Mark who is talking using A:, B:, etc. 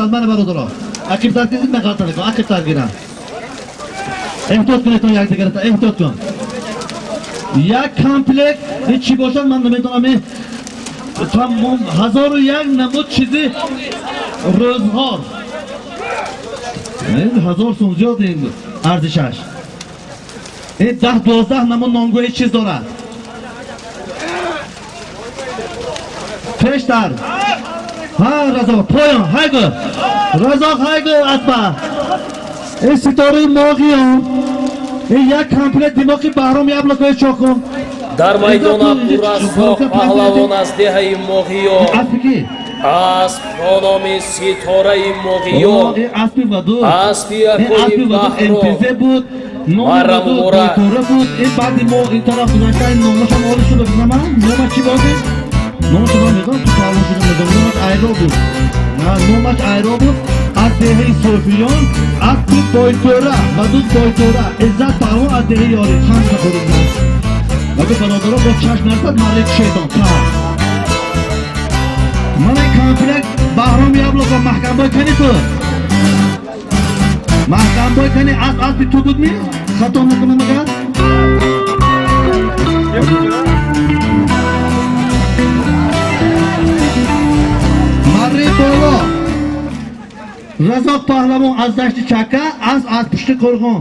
A: бошад, мана бародаро. Ақибтар кизид меғалтад, ақибтар гирам. Эҳтиёт кунед то якдигарата, эҳтиёт кун. Як комплект ин чӣ бошад, ман намедонам, ин тамом 1001 намуд чизи рӯзғор. Ин 1000 сум зиёд ин арзишаш. Ин 10-12 намуд номгӯи чиз дорад. Пештар. Ҳа, Разоқ, поён, ҳайгу. Разоқ, ҳайгу, аспа. Ин ситораи моғиён. Ин як комплект димоқи Баҳром яблокои чоқум.
B: Дар майдон Абдураззоқ паҳлавон аз деҳаи Моғиён.
A: Аспи ки?
B: Асп бо номи ситораи Моғиён.
A: Ин аспи Вадуд.
B: Аспи
A: Ин
B: акои
A: аспи Вадуд
B: Баҳром.
A: МТЗ буд. Номи
B: Муҳаррам
A: Вадуд
B: муборак.
A: Бойтора буд. Ин баъди мо ин тараф гузашта, ин номашам оли шуда бинамам. Номаш чӣ боз? Номашо ман медонам, ту паҳлавон шуда медонам. Номаш Айро буд. Номаш Айро буд. Аз деҳаи Софиён, аспи Бойтора, Вадуд Бойтора, Иззат паҳлавон аз деҳаи Ёри. Чанд нафар буданд? Ваду бародаро бо чашм нарасад, марди шайтон. Та. Мана комплект Баҳром яблоко маҳкамбой кани ту. Маҳкамбой кани аз аспи ту буд ми? Хато накунам агар? Марри боло. Разоқ паҳлавон аз дашти Чака, аз пушти Қурғон.